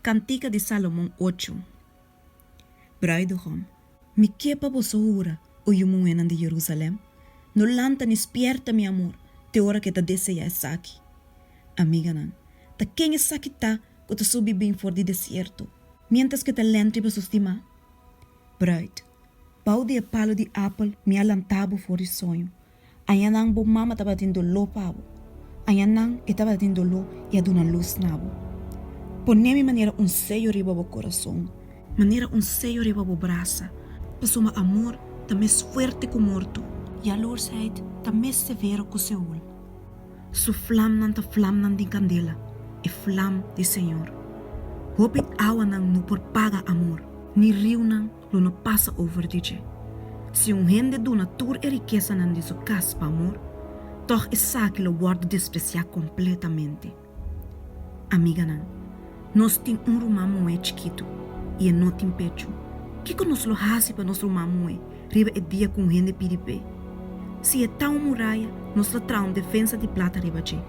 Kantika di Salomon ocho. Bruidegom, Mi ke pa boso hura, o yu muhénan di Jerusalèm, no lanta ni spièrta mi amor te ora ku e ta deseá esaki. Amiganan, ta ken esaki ta ku ta subi bin for di desierto, miéntras ku e ta lènt riba su stimá? Bruid, Bou di e palu di apel mi a lanta bo for di soño. Añanan bo mama tabatin doló pa bo. Añanan e tabatin doló i a duna lus na bo. Pone mi manera un seyo riba bo kurason, manera un seyo riba bo brasa, pasobra amor ta mes fuerte ku morto. Yaloersheid ta mes severo ku Seol. Su flamnan ta flamnan di kandela, e flam di Señor. Hopi awanan no por paga amor, ni riunan lo no pasa over di dje. Si un hende duna tur e rikesanan di su kas pa amor, tòg esaki lo wòrdu despresiá kompletamente. Amiganan, nos tin un ruman muhé chikitu i e no tin pechu. Kiko nos lo hasi pa nos ruman muhé riba e dia ku un hende pidi p'e? Si e ta un muraya, nos lo traha un defensa di plata riba dje,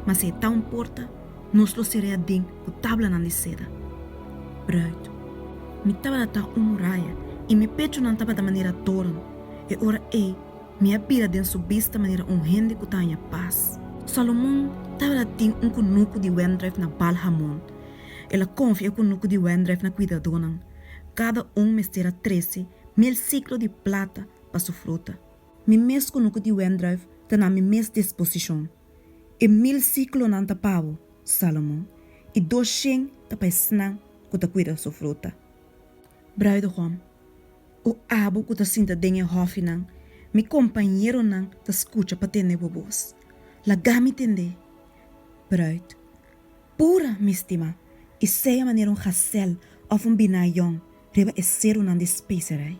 ma si e ta un porta, Nos lo ser'é aden ku tablanan di seda. Bruid. Mi tabata ta un muraya i mi pechunan tabata manera toren. E ora ei mi a bira den su bista manera un hende ku ta haña pas. Salomon tabata tin un kunuku di wendrùif na Baal-Hamon. El a konfia e kunuku di wendrùif na kuidadónan. Kada un mester a trese mil siklo di plata pa su fruta. Mi mes kunuku di wendrùif ta na mi mes disposishon. E mil siklonan ta pa bo, Salomon, i doshen ta pa esnan ku ta kuida su fruta. Bruidegom, O abo ku ta sinta den e hòfinan, mi kompañeronan ta skucha pa tende bo bos. Laga mi tend'é. Bruid, Pura, mi stimá, i sea manera un gasèl òf un biná yòn riba e serunan di speserei.